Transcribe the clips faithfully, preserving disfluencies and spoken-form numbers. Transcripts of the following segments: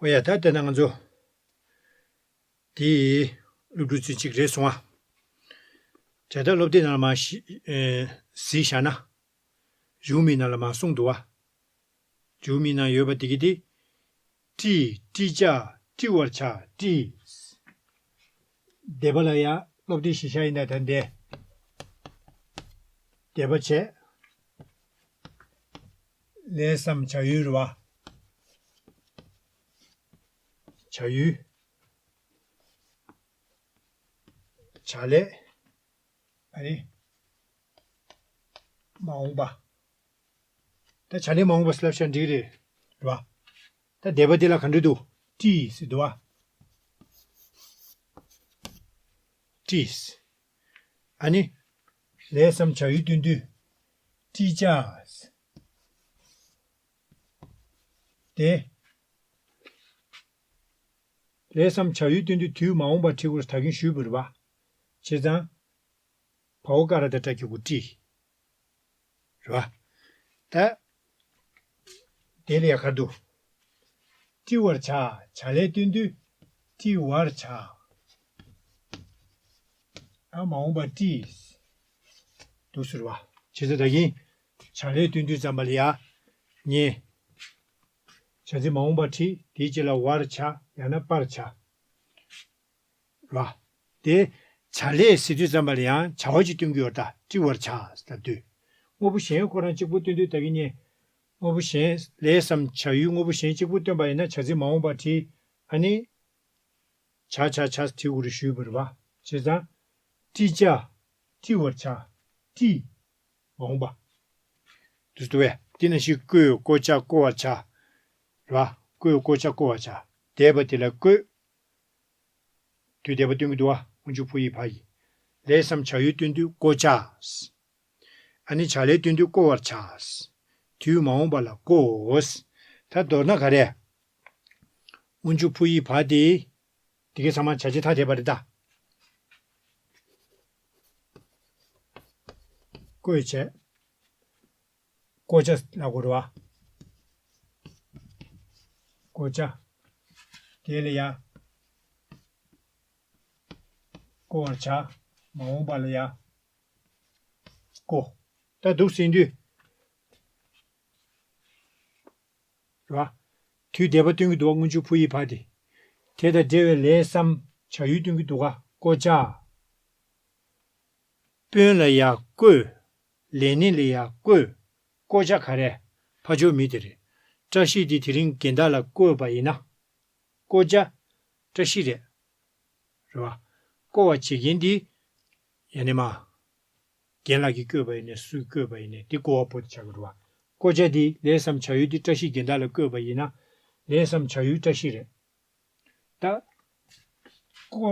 ཨོ་ཡ། ད་དེ་ན་ང་ཚོ་དེ་སློབ་ཕྲུག་ཚོས་གཅིག་རེད་སོང་ཨ། བྱ་དག་སློབ་དེབ་ནང་ལ་མར་ཞི་ཨེ་གཟིགས་བཞག་ན། རེའུ་མིག་ནང་ལ་མར་གསུངས་འདུག་བ། རེའུ་མིག་ནང་ཡོད་པ་དེ་གི་དེ། བཀྲིས། བཀྲིས་བྱ། བཀྲི་བར་བྱ། བཀྲིས། སྡེ་པ་ལ་ཡ་སློབ་དེབ་གཞི་བཞག་ཡིན་ན་ད་འདི། སྡེ་པ་བྱས། ལས་སམ་བྱ་ཡུལ་རེད་བ། བྱ་ཡུལ། བྱ་ལས། ཨ་ནི། མ་འོངས་པ། ད་བྱ་ལས་མ་འོངས་པ་ཟེར་ལབ་བཞག་འགྲིག་རེད། རེད་བ། ད་སྡེ་པ་འདི་ལ་ག་འདྲ་འདུག་བཀྲིས་ཟེར་འདུག་བ། བཀྲིས། ཨ་ནི། ལས་སམ་བྱ་ཡུལ་སྟོན་དུས། བཀྲིས་བྱ། དེ། ལས་སམ་བྱ་ཡུལ་སྟོན་དུས་དུས་མ་འོངས་པ་བྲིས་དགོས་ད་གིན་ཞུས་པ་རེད་བ། བྱས་ཙང་། བའོ་ཀ་ར་བཏགས་སྐྲ་གི་གུ་བཀྲིས། རེད་བ། ད། དེ་ལ་ཡ་ག་རེ་འདུག་བཀྲི་བར་བྱ། བྱ་ལས་སྟོན་དུས། བཀྲི་བར་བྱ། ཨ་མ་འོངས་པ་བཀྲིས། འདུག་ཟེར་བ། བྱས་ཙང་ད་གིན། བྱ་ལས་སྟོན་དུས་ཙམ་པ་ལ་ཡ། ངས། བྱ་ཚིག་མ་འོངས་པ་བྲིས། དེའི་རྗེས་ལ་བར་བྱ། ཡང་ན་པར་བྱ། ར། དེ། བྱ་ལས་ཟེར་དུས་ཙམ་པ་ལ་ཡང་བྱ་བ་ཅིག་སྟོན་གྱི་ཡོད་ད། བཀྲི་བར་བྱ་ཟེར་དུས། དངོས་པོ་གཞན་ཁོ་རང་གཅིག་པུ་སྟོན་དུས་ད་གིན་ནས། དངོས་པོ་གཞན་ལས་སམ་བྱ་ཡུལ་དངོས་པོ་གཞན་གཅིག་པུ་སྟོན་པ་ཡིན་ན་བྱ་ཚིག་མ་འོངས་པ་བྲིས། ཨ་ནི། བྱ་བྱ་བྱ་བྲིས་དགོས་རེད་ཞུས་པ་རེད་བ། བྱས་ཙང་། བཀྲི་བྱ། བཀྲི་བར་བྱ། བཀྲིས། མ་འོངས་པ། དུས་སུ་བས་དེ་ནང་བཞིན་བསྐོས། བསྐོ་བྱ་བསྐོ་བར་བྱ། རེད་བ། བསྐོས། བསྐོ་བྱ་བསྐོ་བར་བྱ། འདས་པ་དེ་ལ་བསྐོས། དུས་འདས་པ་སྟོན་གྱི་འདུག་བ། སྔོན་འཇུག་ཕོ་ཡིག་བ་ཡིས། ལས་སམ་བྱ་ཡུལ་སྟོན་དུས་བསྐོ་བྱ། ཨ་ནི་བྱ་ལས་སྟོན་དུས་བསྐོ་བར་བྱ། དུས་མ་འོངས་པ་ལ་བསྐོ། ད་མདོར་ན་ག་རེ། སྔོན་འཇུག་ཕོ་ཡིག་བ་དེ། དེ་གའི་ཚང་མ་བྱ་བྱེད་ཐ་དད་པ་རེད་ད། བསྐོས་བྱས། བསྐོ་བྱ་ལ་གོ་རེད་བ། བསྐོ་བྱ། དེ་ལ་ཡ། བསྐོ་བར་བྱ། མ་འོངས་པ་ལ་ཡ། བསྐོ། ད་འདུག་ཟིན་དུས། རེད་བ། དུས་འདས་པ་སྟོན་གྱི་འདུག་བ། སྔོན་འཇུག་ཕོ་ཡིག་བ་དེ། དེ་དང་འབྲེལ་བའི་ལས་སམ་བྱ་ཡུལ་སྟོན་གྱི་འདུག་ག་བསྐོ་བྱ། དཔོན་ལ་ཡ་བསྐོས། ལས་སྣེ་ལ་ཡ་བསྐོས། བསྐོ་བྱ་ག་རེ། ཕ་ཇོ་མི་དེ་རེད། བཀྲ་ཤིས་དེ་དེ་རིང་རྒན་བདག་ལ་བསྐོས་པ་ཡིན་ན། བསྐོ་བྱ། བཀྲ་ཤིས་རེད། རེད་བ། བསྐོ་བ་བྱེད་མཁན་དེ། ཡ་ནི་མ། རྒན་ལགས་ཀྱིས་བསྐོས་པ་ཡིན་ནའི་སུས་བསྐོས་པ་ཡིན་ནའི་དེ་བསྐོ་བ་པོ་དེ་ཆགས་ཀྱི་རེད་བ། བསྐོ་བྱ་དེ་ལས་སམ་བྱ་ཡུལ་དེ་བཀྲ་ཤིས་རྒན་བདག་ལ་བསྐོས་པ་ཡིན་ན། ལས་སམ་བྱ་ཡུལ་བཀྲ་ཤིས་རེད། ད། བསྐོ།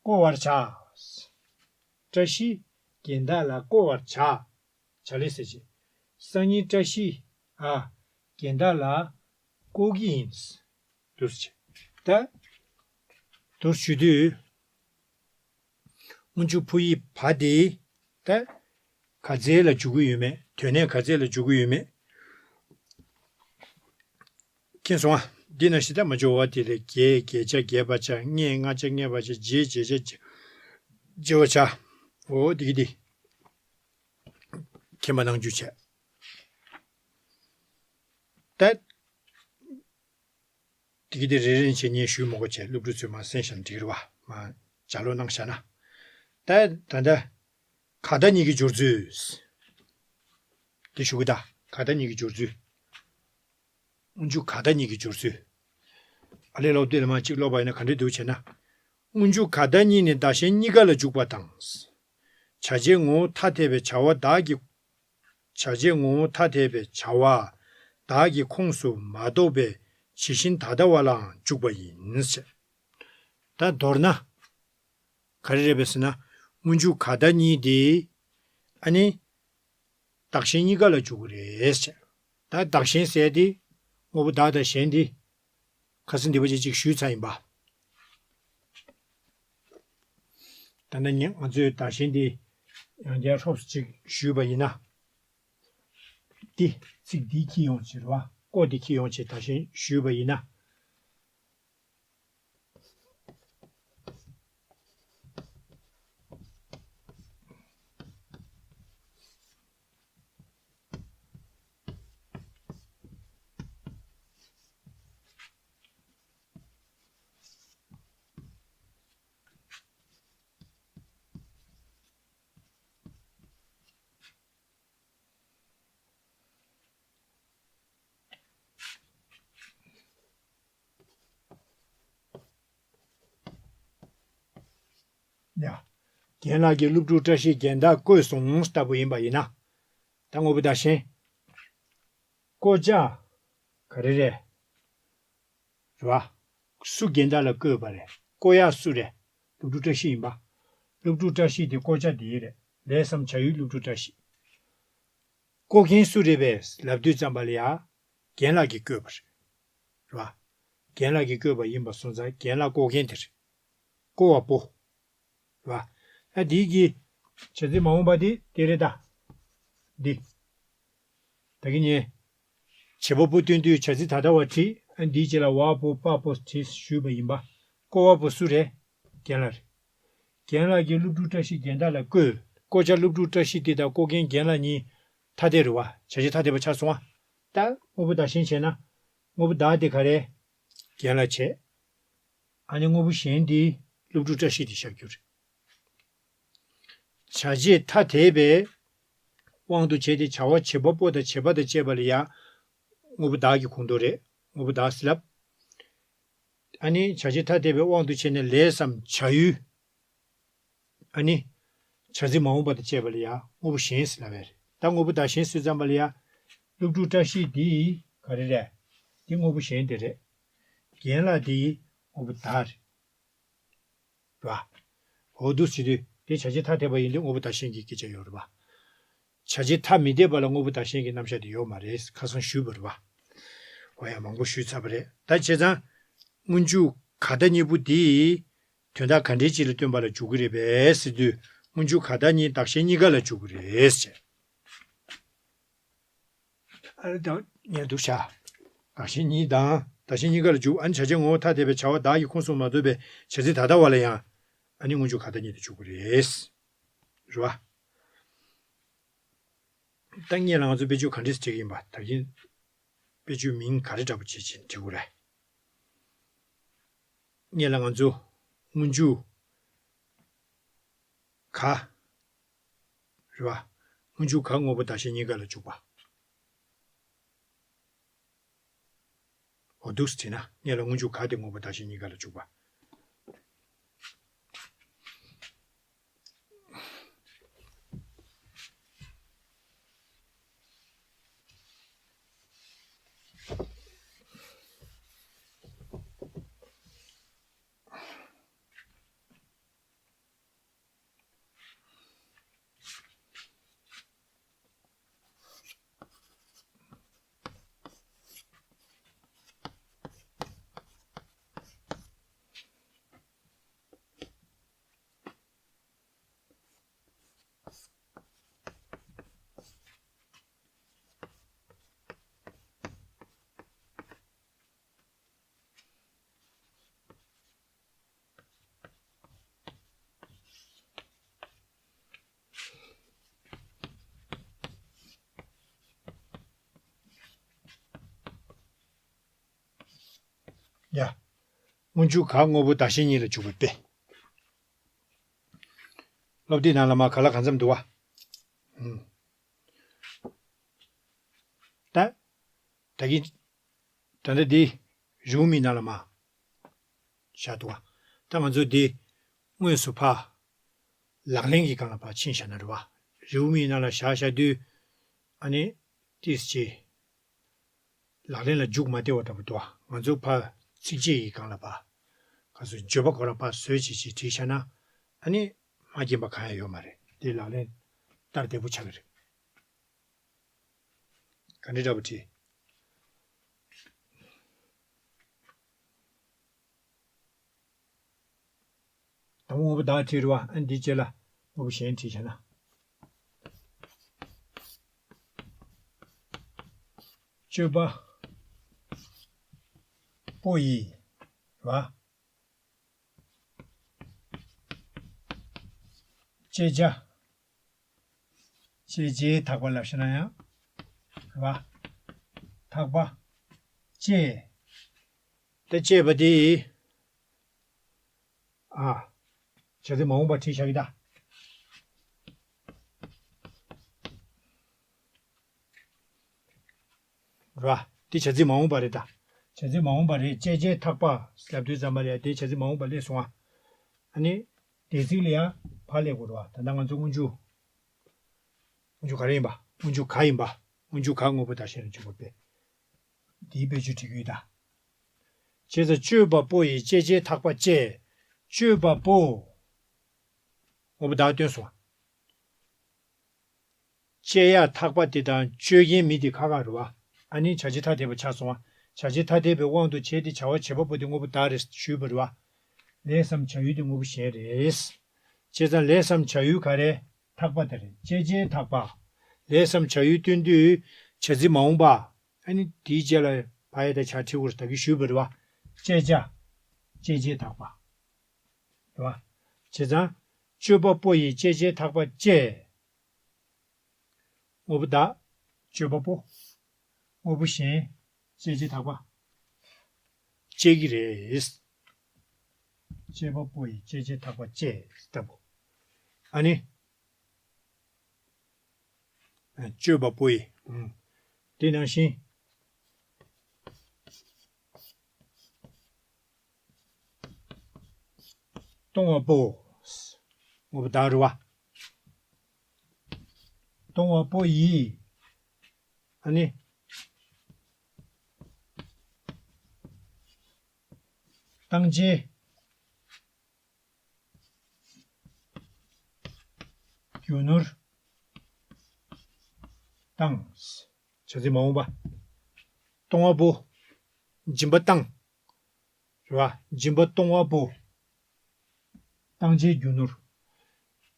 བསྐོ་བར་བྱ། བཀྲ་ཤིས་རྒན་བདག་ལ་བསྐོ་བར་བྱ། བྱ་ལས་ཟེར་བྱས། སང་ཉིན་བཀྲ་ཤིས་ཨ། རྒན་བདག་ལ་བསྐོ་གི་ཡིན། འདུག་ཟེར་བྱས། ད། འདུག་ཞུ་དུས། སྔོན་འཇུག་ཕོ་ཡིག་བ་དེ། ད། ག་ཚད་ལ་འཇུག་གི་ཡོད་མེད། དོན་གནད་ག་ཚད་ལ་འཇུག་གི་ཡོད་མེད། མཁྱེན་སོང་ཨ། འདི་ན་ཤི་ད་མ་འཇོག་བ་དེ་ལས་རྒས། རྒས་བྱ་རྒས་པ་བྱ། རྔས། རྔ་བྱ་རྔས་པ་བྱ། རྗེས། རྗེས་བྱ་རྗེས་པ་བྱ། འོ་དེ་གི་དེ། མཁྱེན་པ་གནང་རྒྱུ་བྱས། ད། དེ་གི་དེ་རེ་རེ་བྱས་ངས་ཞུས་མ་དགོས་བྱས། སློབ་ཕྲུག་ཚོས་མར་གསན་བཞག་ན་འགྲིག་རེད་བ། མར་ལྗགས་ཀློག་གནང་བཞག་ན། ད་ད་ལྟ། ག་ད་གཉིས་ཀྱི་སྦྱོར་ཚུལ། དེ་ཞུ་གི་ད། ག་ད་གཉིས་ཀྱི་སྦྱོར་ཚུལ། སྔོན་འཇུག་ག་ད་གཉིས་ཀྱི་སྦྱོར་ཚུལ། ཨ་ལས་ལོག་དེ་ལ་མ་གཅིག་ཀློག་པ་ཡིན་ན་ག་འདྲས་འདུག་བྱས་ན། སྔོན་འཇུག་ག་ད་གཉིས་ནི་བདག་གཞན་གཉིས་ཀ་ལ་འཇུག་པ་དང་། བྱ་བྱེད་ངོ་བོ་ཐ་དད་པའི་བྱ་བ་བདག་གི། བྱ་བྱེད་ངོ་བོ་ཐ་དད་པའི་བྱ་བ་བདག་གི་ཁོངས་སུ་མ་གཏོགས་པའི་ཇི་བཞིན་ད་ལྟ་བ་ལའང་འཇུག་པ་ཡིན། ད་མདོར་ན། ག་རེ་རེད་པས་ཟེར་ན། སྔོན་འཇུག་ག་ད་གཉིས་དེ། ཨ་ནི། བདག་གཞན་གཉིས་ཀ་ལ་འཇུག་གི་རེད་ཟེར། ད་བདག་གཞན་ཟེར་དེ། དངོས་པོ་བདག་དང་གཞན་དེ། ཁ་སང་འདི་པ་ཅིག་ཅིག་ཞུས་ཚར་ཡིན་པ། ད་ནི་ང་ཚོས་བདག་གཞན་དེ། ཡང་བསྐྱར་ཧྲོབ་ཅིག་ཞུས་པ་ཡིན་ན། འདི་ཚིག་འདི་འཁྱེར་ཡོང་བྱས་རེད་བ། ཀོ་འདི་འཁྱེར་ཡོང་བྱས་བདག་གཞན་ཞུས་པ་ཡིན་ན། རྒན་ལགས་ཀྱིས་སློབ་ཕྲུག་བཀྲ་ཤིས་རྒན་བདག་བསྐོས་སོང་ལྟ་བུ་ཡིན་པ་ཡིན་ན། ད་དངོས་པོ་བདག་གཞན། བསྐོ་བྱ། ག་རེ་རེད། རེད་བ། སུ་རྒན་བདག་ལ་བསྐོས་པ་རེད། བསྐོ་ཡག་སུ་རེད། སློབ་ཕྲུག་བཀྲ་ཤིས་ཡིན་པ། སློབ་ཕྲུག་བཀྲ་ཤིས་དེ་བསྐོ་བྱ་དེ་རེད། ལས་སམ་བྱ་ཡུལ་སློབ་ཕྲུག་བཀྲ་ཤིས། བསྐོ་མཁན་སུ་རེད་པས་ལབ་དུས་ཙམ་པ་ལ་ཡ། རྒན་ལགས་ཀྱིས་བསྐོས་པ་རེད། རེད་བ། རྒན་ལགས་ཀྱིས་བསྐོས་པ་ཡིན་པ་སོང་ཙང་རྒན་ལགས་བསྐོ་མཁན་དེ་རེད། བསྐོ་བ་པོ། རེད་བ། ཨ་འདིའི་གི། བྱ་ཚིག་མ་འོངས་པ་དེ་དེ་རེད་ད། འདི། ད་གིན་ཉེ། བྱེད་པ་པོ་སྟོན་དུས་བྱ་ཚིག་ད་ལྟ་བ་བྲིས། ཨ་འདིའི་རྗེས་ལ་བ་པོ་པ་པོ་བྲིས་ཞུས་པ་ཡིན་པ། བསྐོ་བ་པོ་སུ་རེད། རྒན་ལགས་རེད། རྒན་ལགས་ཀྱིས་སློབ་ཕྲུག་བཀྲ་ཤིས་རྒན་བདག་ལ་བསྐོས། བསྐོ་བྱ་སློབ་ཕྲུག་བཀྲ་ཤིས་དེ་དང་བསྐོ་མཁན་རྒན་ལགས་གཉིས་ཐ་དད་རེད་བ། བྱ་བྱེད་ཐ་དད་པ་ཆགས་སོང་ང་། ད་དངོས་པོ་བདག་གཞན་བྱས་ན། དངོས་པོ་བདག་དེ་ག་རེ། རྒན་ལགས་བྱས། ཨ་ནི་དངོས་པོ་གཞན་དེ་སློབ་ཕྲུག་བཀྲ་ཤིས་དེ་བཞག་རྒྱུ་རེད། བྱ་བྱེད་ཐ་དད་པའི་དབང་དུ་བྱས་ཏེ་བྱ་བ་བྱེད་པ་པོ་དང་བྱེད་པ་དང་བཅས་པ་ལ་ཡང་དངོས་པོ་བདག་གི་ཁོངས་གཏོགས་རེད། དངོས་པོ་བདག་ཟེར་ལབ། ཨ་ནི་བྱ་བྱེད་ཐ་དད་པའི་དབང་དུ་བྱས་ནས་ལས་སམ་བྱ་ཡུལ། ཨ་ནི། བྱ་ཚིག་མ་འོངས་པ་དང་བཅས་པ་ལ་ཡང་དངོས་པོ་གཞན་ཟེར་ལབ་པ་རེད། ད་དངོས་པོ་བདག་གཞན་ཟེར་ཙམ་པ་ལ་ཡང་། སློབ་ཕྲུག་བཀྲ་ཤིས་འདི་ག་རེ་རེད། འདི་དངོས་པོ་གཞན་དེ་རེད། རྒན་ལགས་འདི་དངོས་པོ་བདག་རེད། རེད་བ། འོ་འདུག་བྱེད་དུས་དེ་བྱ་བྱེད་ཐ་དད་པ་ཡིན་དུས་དངོས་པོ་བདག་གཞན་གྱི་སྐད་ཆ་ཡོད་རེད་བ། བྱ་བྱེད་ཐ་མི་དད་པ་ལ་དངོས་པོ་བདག་གཞན་གྱི་རྣམ་གཞག་དེ་ཡོད་མ་རེད། ཁ་སང་ཞུས་པ་རེད་བ། འོ་ཡ་མང་པོ་ཞུས་ཚར་བ་རེད། ད་བྱས་ཙང་། སྔོན་འཇུག་ག་ད་གཉིས་པོ་དེ། དོན་དག་ག་འདྲའི་ཅིག་ལ་སྟོན་པ་ལ་འཇུག་གི་རེད་པས་ཟེར་དུས། སྔོན་འཇུག་ག་ད་གཉིས་བདག་གཞན་གཉིས་ཀ་ལ་འཇུག་གི་རེད་ཟེར། ཨ་རེ་དང་ཉལ་འདུག་བྱ། བདག་གཞན་གཉིས་དང་བདག་གཞན་གཉིས་ཀ་ལ་འཇུག་ཨ་ནི་བྱ་བྱེད་ངོ་བོ་ཐ་དད་པའི་བྱ་བ་བདག་གི་ཁོངས་སུ་མ་གཏོགས་པའི་བྱ་ཚིག་ད་ལྟ་བ་ལ་ཡང་། ཨ་ནི་སྔོན་འཇུག་ག་ད་གཉིས་དེ་འཇུག་གི་རེད། རེད་བ། ད་སྔོན་ལ་ང་ཚོ་དཔེ་བརྗོད་ག་འདྲས་བྲིས་ཀྱི་ཡིན་པ་ད་གིན། དཔེ་བརྗོད་མིང་ག་རེ་འདྲ་པོ་བྱེད་ཅིང་བྲིས་དགོས་རེད། སྔོན་ལ་ང་ཚོ་སྔོན་འཇུག་ག་རེད་བ། སྔོན་འཇུག་ག་དངོས་པོ་བདག་གཞན་གཉིས་ཀ་ལ་འཇུག་པ། འོ་འདུག་སེ་བྲིས་ན་སྔོན་ལ་སྔོན་འཇུག་ག་དེ་དངོས་པོ་བདག་གཞན་གཉིས་ཀ་ལ་འཇུག་པ། ཡ། སྔོན་འཇུག་ག་དངོས་པོ་བདག་གཞན་གཉིས་ལ་འཇུག་པའི་དཔེ། སློབ་དེབ་ནང་ལ་མ་ག་ལ་གང་འཚམ་འདུག་བ། ད། ད་གིན། ད་ལྟ་འདི། རེའུ་མིག་ནང་ལ་མ། བཞག་འདུག་བ། ད་ང་ཚོ་འདི། དངོས་སུ་ཕ། ལག་ལེན་གྱི་སྒང་ལ་ཕར་ཕྱིན་བཞག་ན་རེད་བ། རེའུ་མིག་ནང་ལ་བཞག་བཞག་དུས། ཨ་ནི། ཏིས་ཅི། ལག་ལེན་ལ་འཇུག་མ་བདེ་བ་འདྲ་པོ་འདུག་བ། ང་ཚོ་ཕར་ཚིགས་བཅད་ཀྱི་སྒང་ལ་ཕར། ག་ཚོད་བརྗོད་པ་ཁོ་རང་ཕར་བཟོས་བྱས་བྱས་བྲིས་བཞག་ན། ཨ་ནི། མ་རྒན་པ་གང་ཡང་ཡོད་མ་རེད། དེ་ལག་ལེན། ལྟར་བདེ་པོ་ཆགས་ཀྱི་རེད། ག་འདྲ་འདྲ་པོ་བྲིས། དང་པོ་དངོས་པོ་བདག་བྲིས་རེད་བ། ཨ་འདི་རྗེས་ལ་དངོས་པོ་གཞན་བྲིས་བྱས་ན། སྤྱོད་པ་པོ་ཡིས་རེད་བ། བཅད་བྱ། བཅད་བྱའི་ཐག་པ་ལབ་ཤེས་ན་ཡང་། རེད་བ། ཐག་པ། བཅད། དེ་བཅད་པ་དེ། ཨ། བྱ་ཚིག་མ་འོངས་པ་བྲིས་བཞག་གི་ད། ར། འདི་བྱ་ཚིག་མ་འོངས་པ་རེད་ད། བྱ་ཚིག་མ་འོངས་པ་རེད། བཅད་བྱའི་ཐག་པ་ལབ་དུས་ཙམ་པ་ལ་ཡ་དེ་བྱ་ཚིག་མ་འོངས་པ་སླེབས་སོང་ཨ། ཨ་ནི། འདས་ཚིག་ལ་ཡ། ཕར་སླེབས་དགོས་རེད་བ། ད་ལྟ་ང་ཚོ་སྔོན་འཇུག་སྔོན་འཇུག་ག་རེ་ཡིན་པ། སྔོན་འཇུག་ག་ཡིན་པ། སྔོན་འཇུག་ག་དངོས་པོ་བདག་གཞན་ལ་འཇུག་པ་དཔེ། འདིའི་དཔེ་བརྗོད་བྲིས་ཀྱི་ཡོད་ད། བྱས་ཙང་གཅོད་པ་པོ་ཡི་བཅད་བྱའི་ཐག་པ་བཅད། གཅོད་པ་པོ། དངོས་པོ་བདག་སྟོན་སོང་བ། བཅད་ཡ་ཐག་པ་དེ་དང་གཅོད་མཁན་མི་དེ་ཁ་ཁ་རེད་བ། ཨ་ནི་བྱ་བྱེད་ཐ་དད་པ་ཆགས་སོང་བ། བྱ་བྱེད་ཐ་དད་པའི་དབང་དུ་བྱས་ཏེ་བྱ་བ་བྱེད་པ་པོ་དེ་དངོས་པོ་བདག་རེད་ཞུས་པ་རེད་བ། ལས་སམ་བྱ་ཡུལ་དེ་དངོས་པོ་གཞན་རེད། བྱས་ཙང་ལས་སམ་བྱ་ཡུལ་ག་རེ། ཐག་པ་དེ་རེད། བཅད་བྱའི་ཐག་པ། ལས་སམ་བྱ་ཡུལ་སྟོན་དུས་བྱ་ཚིག་མ་འོངས་པ། ཨ་ནི་དེའི་རྗེས་ལ་བ་ཡ་དང་བྱ་ཁྲིད་དགོས་རེད་ད་གི་ཞུས་པ་རེད་བ། བཅད་བྱ། བཅད་བྱའི་ཐག་པ། རེད་བ། བྱས་ཙང་གཅོད་པ་པོ་ཡི་བཅད་བྱའི་ཐག་པ་བཅད། དངོས་པོ་བདག་གཅོད་པ་པོ། དངོས་པོ་གཞན། བཅད་བྱའི་ཐག་པ། བཅད་ཀྱི་རེད། གཅོད་པ་པོ་ཡི་བཅད་བྱའི་ཐག་པ་བཅད་ལྟ་བུ། ཨ་ནི། གཅོད་པ་པོ་ཡི། དེ་ནང་བཞིན། གཏོང་བ་པོ། དངོས་པོ་བདག་རེད་བ། གཏོང་བ་པོ་ཡིས། ཨ་ནི། བཏང་བྱའི་རྒྱུ་ནོར་བཏང་། བྱ་ཚིག་མ་འོངས་པ། གཏོང་བ་པོ། སྦྱིན་པ་བཏང་། རེད་བ། སྦྱིན་པ་གཏོང་བ་པོ། བཏང་བྱའི་རྒྱུ་ནོར།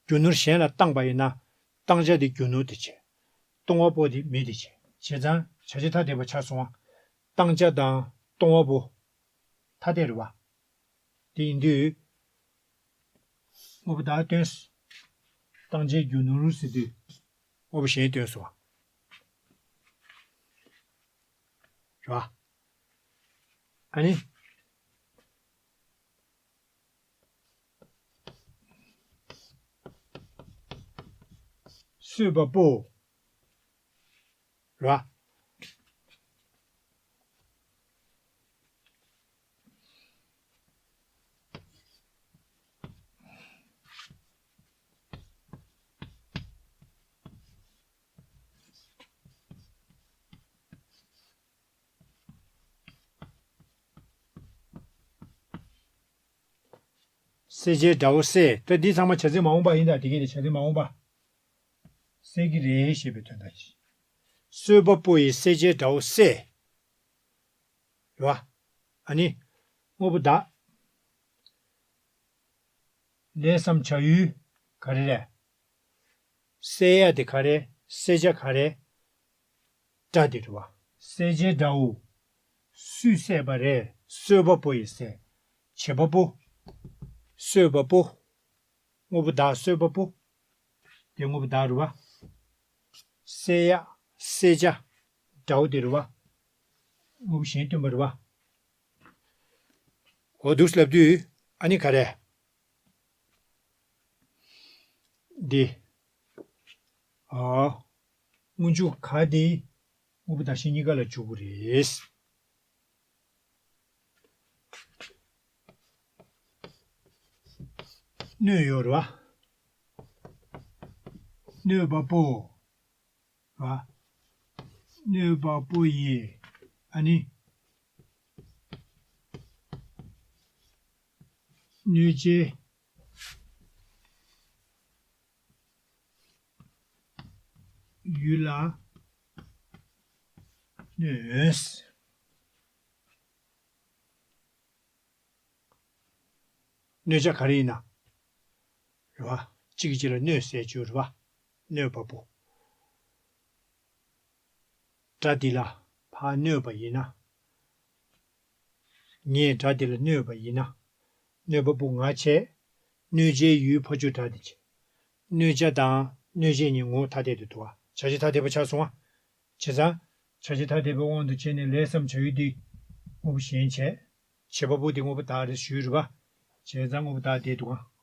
རྒྱུ་ནོར་གཞན་ལ་བཏང་པ་ཡིན་ན། བཏང་བྱ་དེ་རྒྱུ་ནོར་དེ་བྱས། གཏོང་བ་པོ་དེ་མི་དེ་བྱས། བྱས་ཙང་བྱ་བྱེད་ཐ་དད་པ་ཆགས་སོང་བ། བཏང་བྱ་དང་གཏོང་བ་པོ། ཐ་དད་རེད་བ། དེ་ཡིན་དུས། དངོས་པོ་བདག་སྟོན། བཏང་བྱའི་རྒྱུ་ནོར་ཟེར་དུས། དངོས་པོ་གཞན་སྟོན་སོང་བ། རེད་བ། ཨ་ནི། གསོད་པ་པོ། རེད་བ། བསད་བྱའི་སྒྲ་བོ་བསད། ད་འདི་ཚང་མ་བྱ་ཚིག་མ་འོངས་པ་ཡིན་ད། དེ་གས་དེ་བྱ་ཚིག་མ་འོངས་པ། བསད་ཀྱི་རེད་ཞེས་པའི་དོན་དག་ཅིག་གསོད་པ་པོ་ཡི་བསད་བྱའི་སྒྲ་བོ་བསད། རེད་བ། ཨ་ནི། དངོས་པོ་བདག་ལས་སམ་བྱ་ཡུལ་ག་རེ་རེད། བསད་ཡ་དེ་ག་རེ། བསད་བྱ་ག་རེ། སྒྲ་དེ་རེད་བ། བསད་བྱའི་སྒྲའོ། སུས་བསད་པ་རེད། གསོད་པ་པོ་ཡིས་བསད། བྱེད་པ་པོ། གསོད་པ་པོ། དངོས་པོ་བདག་གསོད་པ་པོ། དེ་དངོས་པོ་བདག་རེད་བ། བསད་ཡ། བསད་བྱ། སྒྲའོ་དེ་རེད་བ། དངོས་པོ་གཞན་སྟོན་པ་རེད་བ། འོ་འདུག་ལབ་དུས་ཨ་ནི་ག་རེ། འདི། ཨ། སྔོན་འཇུག་ག་དེ། དངོས་པོ་བདག་གཞན་གཉིས་ཀ་ལ་འཇུག་གི་རེད། གནོད་ཡོད་རེད་བ། གནོད་པ་པོ། རེད་བ། གནོད་པ་པོ་ཡིས། ཨ་ནི། གནོད་བྱེད། ཡུལ་ལ་གནོད། གནོད་བྱ་ག་རེ་ཡིན་ན། རེད་བ། གཅིག་གིས་གཅིག་ལ་གནོད་ཟེར་རྒྱུ་རེད་བ། གནོད་པ་པོ། སྒྲ་འདི་ལ་ཕར་གནོད་པ་ཡིན་ན། ངས་སྒྲ་འདི་ལ་གནོད་པ་ཡིན་ན། གནོད་པ་པོ་ང་བྱས། གནོད་བྱའི་ཡུལ་ཕར་ཕྱོགས་སྒྲ་འདི་བྱས། གནོད་བྱ་དང་གནོད་བྱེད་གཉིས་ངོ་བོ་ཐ་དད་དུ་འདུག་བ། བྱ་བྱེད་ཐ་དད་པ་ཆགས་སོང་བ། བྱས་ཙང་། བྱ་བྱེད་ཐ་དད་པའི་དབང་དུ་བྱས་ནས་ལས་སམ་བྱ་ཡུལ་འདི་དངོས་པོ་གཞན་བྱས། བྱེད་པ་པོ་འདི་དངོས་པོ་བདག་རེད་ཞུས་རེད་པ། བྱས་ཙང་དངོས་པོ་བདག་བསྡད་འདུག་ག་དངོས་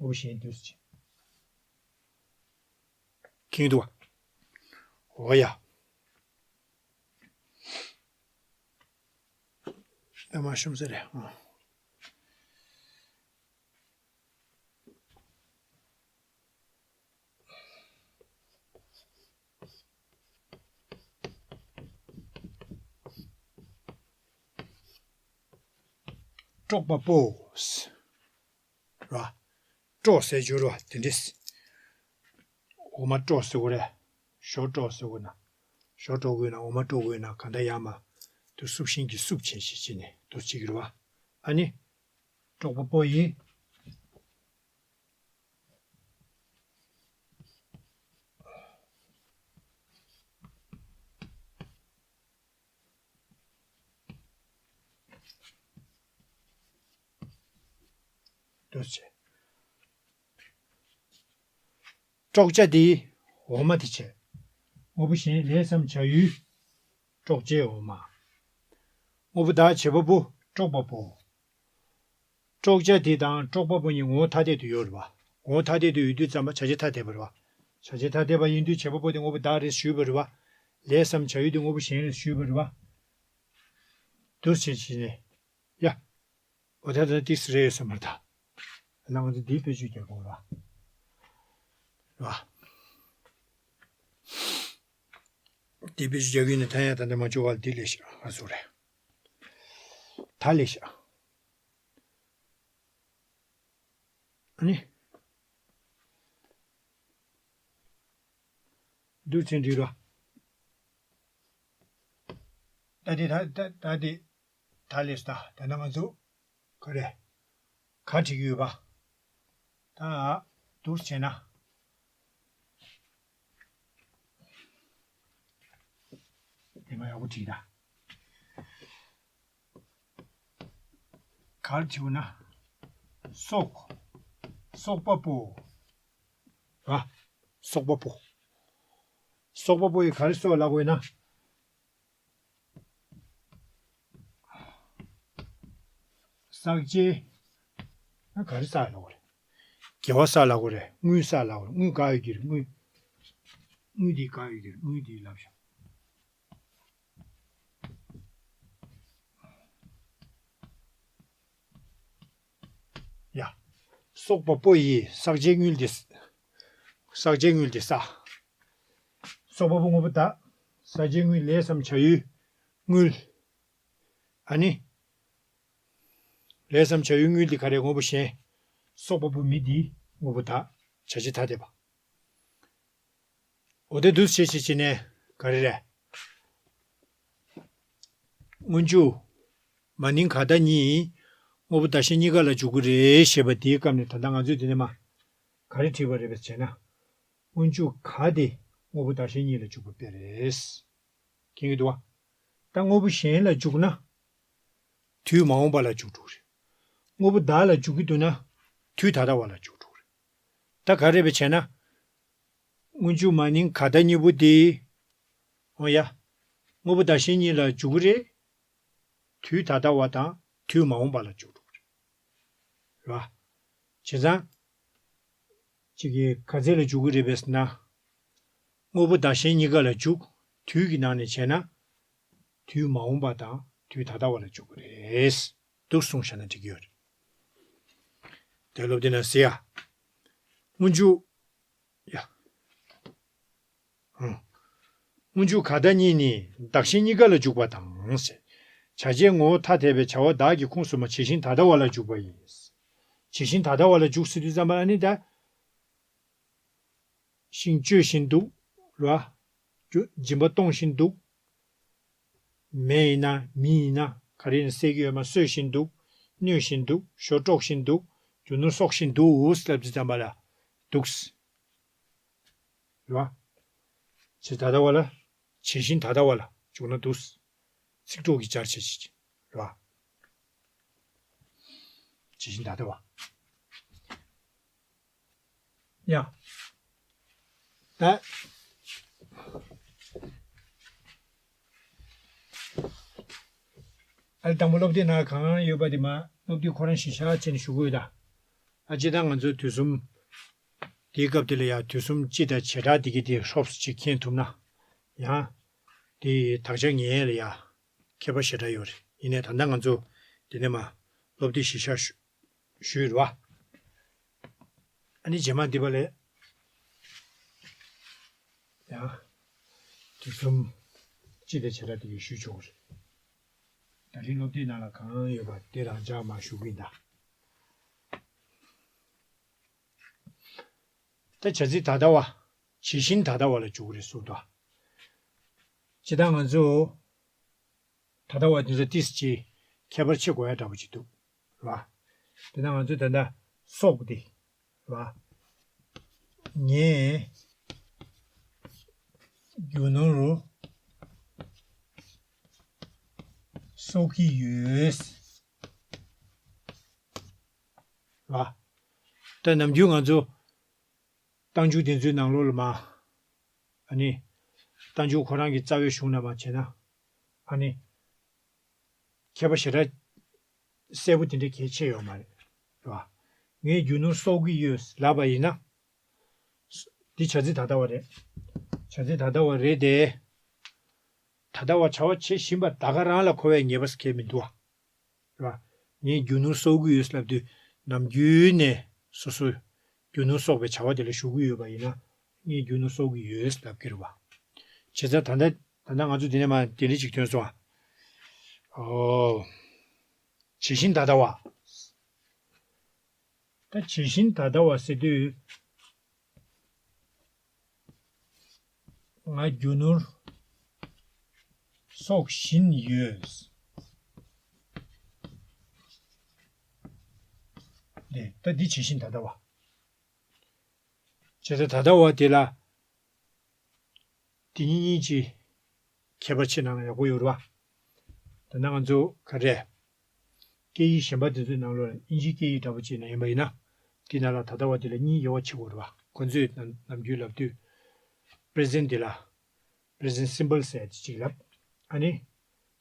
པོ་གཞན་འདུག་ཟེར་བྱས། མཁྱེན་འདུག་ག་འོ་ཡ། ཨ་མ་ཤོམ་ཟེར་རེད། ཨ། དཀྲོག་པ་པོ། ར། དཀྲོག་ཟེར་རྒྱུ་ར་དེ་འདྲས། འོ་མ་དཀྲོག་ཟེར་དགོས་རེད། ཞོ་དཀྲོག་ཟེར་དགོས་ན། ཞོ་དཀྲོག་དགོས་ན་འོ་མ་དཀྲོག་དགོས་ན་གང་ལྟར་ཡར་མར་དུ་སྲུབ་ཤིང་གི་སྲུབ་བྱས་ཤིག་བྱས་ནས་དུ་བྱེད་ཀྱི་རེད་བ། ཨ་ནི། དཀྲོག་པ་པོ་ཡིས། འདུ་བྱེད། དཀྲོག་བྱ་དེ་འོ་མ་དེ་བྱས། དངོས་པོ་གཞན་ལས་སམ་བྱ་ཡུལ། དཀྲོག་བྱའི་འོ་མ། དངོས་པོ་བདག་བྱེད་པ་པོ་དཀྲོག་པ་པོ། དཀྲོག་བྱ་དེ་དང་དཀྲོག་པ་པོ་གཉིས་ངོ་བོ་ཐ་དད་དུ་ཡོད་རེད་བ། ངོ་བོ་ཐ་དད་དུ་ཡོད་དུས་ཙམ་པ་བྱ་བྱེད་ཐ་དད་པ་རེད་བ། བྱ་བྱེད་ཐ་དད་པ་ཡིན་དུས་བྱེད་པ་པོ་དེ་དངོས་པོ་བདག་རེད་ཞུས་པ་རེད་བ། ལས་སམ་བྱ་ཡུལ་དེ་དངོས་པོ་གཞན་རེད་ཞུས་པ་རེད་བ། འདུ་བྱེད་བྱས་ནས། ཡ། འོ་ད་ད་ཏིས་རེད་ཡོད་ས་མ་རེད་ད། ན་ང་ཚོ་འདིའི་དཔེ་བརྗོད་རྒྱག་དགོས་ར། ར། འདིའི་དཔེ་བརྗོད་རྒྱག་ཡིན་ན་ད་ཡང་ད་འདི་མ་བཅུག་བར་འདི་ལས་ཤག་ང་ཚོ་རེད། ད་ལས་ཤག་ཨ་ནི། འདུ་བྱེད་འདི་ར། ད་འདི་ད་ད་ད་འདི། ད་ལས་ད་ད་ན་ང་ཚོ་ག་རེ་ག་བྲིས་ཀྱི་ཡོད་པ། ད་འདུག་བྱས་ན་དེ་མ་ཡག་པོ་བྲིས་ད། ག་རེ་བྲིས་ན། སོག་སོག་པ་པོ། ར། སོག་པ་པོ། སོག་པ་པོ་ཡི་ག་རེ་སོག་ལབ་དགོས་ན། ཟག་བཅས། ཨ་ག་རེ་ཟག་ལབ་དགོས་རེད། དགེ་བ་ཟག་ལབ་དགོས་རེད། དངུལ་ཟག་ལབ་དགོས་རེད། དངུལ་ག་ཡོད་ཀྱི་རེད། དངུལ། དངུལ་འདི་ག་ཡོད་ཀྱི་རེད། དངུལ་འདི་ལབ་ཤོག་ཡ། སོག་པ་པོ་ཡིས་ཟག་བཅས་དངུལ་འདི། ཟག་བཅས་དངུལ་འདི་ཟག་སོག་པ་པོ་དངོས་པོ་བདག་ཟག་བཅས་དངུལ་ལས་སམ་བྱ་ཡུལ། དངུལ། ཨ་ནི། ལས་སམ་བྱ་ཡུལ་དངུལ་འདི་ག་རེ་དངོས་པོ་གཞན། སོག་པ་པོ་མི་འདི་དངོས་པོ་བདག་བྱ་བྱེད་ཐ་དད་པ། འོ་དེ་འདུ་བྱེད་བྱེད་བྱེད་ནས་ག་རེ་རེད། སྔོན་འཇུག་མ་ནིང་ག་ད་གཉིས། དངོས་པོ་བདག་གཞན་གཉིས་ཀ་ལ་འཇུག་གི་རེད་ཞེས་པ་དེའི་སྐབས་ནས་ད་ལྟ་ང་ཚོས་དེ་ནས་མ། ག་རེ་བྲིས་པ་རེད་པས་བྱས་ན། སྔོན་འཇུག་ག་དེ་དངོས་པོ་བདག་གཞན་གཉིས་ལ་འཇུག་པ་དཔེ་རེད། མཁྱེན་གྱི་འདུག་བ། ད་དངོས་པོ་གཞན་ལ་འཇུག་ན། དུས་མ་འོངས་པ་ལ་འཇུག་འགྲོ་གི་རེད། དངོས་པོ་བདག་ལ་འཇུག་གི་འདུག་ན། དུས་ད་ལྟ་བ་ལ་འཇུག་འགྲོ་གི་རེད། ད་ག་རེ་བྱས་ན། སྔོན་འཇུག་མ་ནིང་ག་ད་གཉིས་པོ་དེ། འོ་ཡ། དངོས་པོ་བདག་གཞན་གཉིས་ལ་འཇུག་གི་རེད། དུས་ད་ལྟ་བ་དང་དུས་མ་འོངས་པ་ལ་འཇུག་འགྲོ་གི་རེད། རེད་བ། བྱས་ཙང་། གཅིག་གིས་ག་ཚད་ལ་འཇུག་གི་རེད་པས་ཟེར་ན། དངོས་པོ་བདག་གཞན་གཉིས་ཀ་ལ་འཇུག་དུས་ཀྱི་ནང་ནས་བྱས་ན། དུས་མ་འོངས་པ་དང་དུས་ད་ལྟ་བ་ལ་འཇུག་གི་རེད། འདུག་གསུངས་བཞག་ན་འགྲིག་གི་ཡོད་རེད། དེ་སློབ་དེབ་ནང་གཟིགས་ཡ། སྔོན་འཇུག་ཡ། ཧུང་། སྔོན་འཇུག་ག་ད་གཉིས་ནི་བདག་གཞན་གཉིས་ཀ་ལ་འཇུག་པ་དང་ཟེར། བྱ་བྱེད་ངོ་བོ་ཐ་དད་པའི་བྱ་བ་བདག་གི་ཁུངས་སུ་མ་བྱས་ཤིང་ད་ལྟ་བ་ལ་འཇུག་པ་ཡིན། བྱས་ཤིང་ད་ལྟ་བ་ལ་འཇུག་ཟེར་དུས་ཙམ་པ་ཨ་ནི་ད། ཤིང་གཅོད་བཞིན་འདུག་ར། སྦྱིན་པ་གཏོང་བཞིན་འདུག་མེ་ཡིན་ན་མི་ཡིན་ན་ག་རེ་ཡིན་ན་བསད་ཀྱི་ཡོད་མ་གསོད་བཞིན་འདུག་གནོད་བཞིན་འདུག་ཞོ་དཀྲོག་བཞིན་འདུག་རྒྱུ་ནོར་གསོག་བཞིན་འདུག་ཟེར་ལབ་ཙམ་པ་ལ་འདུག་རེད་བ། བྱས་ད་ལྟ་བ་ལ། བྱས་ཤིང་ད་ལྟ་བ་ལ་འཇུག་ན་འདུག་ཚིག་གྲོགས་ཀྱི་སྦྱར་བྱེད་ཅིག་རེད་བ། བྱས་ཤིང་ད་ལྟ་བ། ཡ། ད། ཨ་ལེ་དང་པོ་སློབ་དེབ་ནང་གང་ཡོད་པ་དེ་མ་སློབ་དེབ་ཁོ་རང་གཞི་བཞག་བྱས་ནས་ཞུ་དགོས་ད། ཨ་ཅེ་ད་ང་ཚོ་དུས་གསུམ། དེའི་སྐབས་དེ་ལ་ཡང་དུས་གསུམ་སྤྱི་དང་བྱེ་བྲག་དེ་གི་དེ་ཧྲོབ་ཙམ་ཅིག་མཁྱེན་ཐུབ་ན། ཡང་། དེ་དག་ཆ་ངེས་ལ་ཡང་། ཁྱད་པར་ཞེ་དྲག་ཡོད་རེད། ཡིན་ནའི་ད་ལྟ་ང་ཚོ་འདི་ནས་མ་སློབ་དེབ་གཞི་བཞག་ཞུ་ཞུས་རེད་བ། ཨ་ནི་རྗེས་མ་འདི་པ་ལས་ཡང་དུས་གསུམ་སྤྱི་དང་བྱེ་བྲག་དེ་གའི་ཞུ་ཆོག་གི་རེད། ད་རིང་སློབ་དེབ་ནང་ལ་གང་ཡོད་པ་དེ་རང་འཇགས་མར་ཞུ་གི་ཡིན་ད། ད་བྱ་ཚིག་ད་ལྟ་བ། བྱེད་བཞིན་ད་ལྟ་བ་ལ་འཇུག་གི་རེད་ཟེར་གི་འདུག། སྤྱིར་བཏང་ང་ཚོ་ད་ལྟ་བ་དེ་ཚོ་ཏིས་ཅིག་ཁྱད་པར་ཕྱེ་དགོས་ཡ་འདྲ་པོ་ཅིག་འདུག་ར། དེ་ན་ང་ཚོ་ད་ལྟ་སོགས་དེ་ར། ངས་རྒྱུ་ནོར་གསོག་གི་ཡོད། ར། ད་ནམ་རྒྱུན་ང་ཚོ་རྟགས་འཇུག་དེ་ཚོའི་ནང་ལོགས་ལ་མ། ཨ་ནི། རྟགས་འཇུག་ཁོ་རང་གི་རྩ་བའི་གཞུང་ན་མ་བྱས་ན། ཨ་ནི། ཁྱད་པར་ཞེ་དྲག་གསལ་པོ་དེ་འདྲ་གལ་ཆེ་ཡོད་མ་རེད། ར། ངས་རྒྱུ་ནོར་གསོག་གི་ཡོད་ལབ་པ་ཡིན་ན། འདི་བྱ་ཚིག་ད་ལྟ་བ་རེད། བྱ་ཚིག་ད་ལྟ་བ་རེད་དེ། ད་ལྟ་བ་བྱ་བ་བྱེད་བཞིན་པ་ད་ག་རང་ལ་གོ་བའི་ངེས་པ་གང་ཡང་མི་འདུག་བ། ར། ངས་རྒྱུ་ནོར་གསོག་གི་ཡོད་ལབ་དུས་ནམ་རྒྱུན་ནས་སོ་སོས་རྒྱུ་ནོར་གསོག་པའི་བྱ་བ་དེ་ལ་ཞུགས་ཀྱི་ཡོད་པ་ཡིན་ན་ངས་རྒྱུ་ནོར་གསོག་གི་ཡོད་ལབ་ཀྱི་རེད་བ། བྱས་ཙང་ད་ལྟ་ད་ལྟ་ང་ཚོ་འདི་ནས་མར་དེ་འདྲ་ཅིག་ཐོན་སོང་ཨ། ཨོ། བྱེད་བཞིན་ད་ལྟ་བ། ད་བྱེད་བཞིན་ད་ལྟ་བ་ཟེར་དུས། ང་རྒྱུ་ནོར་གསོག་བཞིན་ཡོད། ལས་ད་འདི་བྱེད་བཞིན་ད་ལྟ་བ། བྱས་ཙང་ད་ལྟ་བ་དེ་ལ། དེ་གཉིས་གཉིས་ཀྱི་ཁྱད་པར་ཕྱེ་ན་ཡག་པོ་ཡོད་རེད་བ། ད་ནང་ང་ཚོ་ག་རེ། སྐད་ཡིག་གཞན་པ་དེ་ཚོའི་ནང་ལོགས་ལ་དབྱིན་ཇིའི་སྐད་ཡིག་འདྲ་པོ་ཅིག་ན་ཡིན་པ་ཡིན་ན། དེ་ནང་ལ་ད་ལྟ་བ་དེ་ལ་གཉིས་དབྱེ་བ་ཕྱེ་དགོས་རེད་བ། ཁོ་ཚོས་ནམ་ནམ་རྒྱུན་ལབ་དུས། present དེ་ལ། present simple ཟེར་ཡ་དེ་གཅིག་ལབ། ཨ་ནི།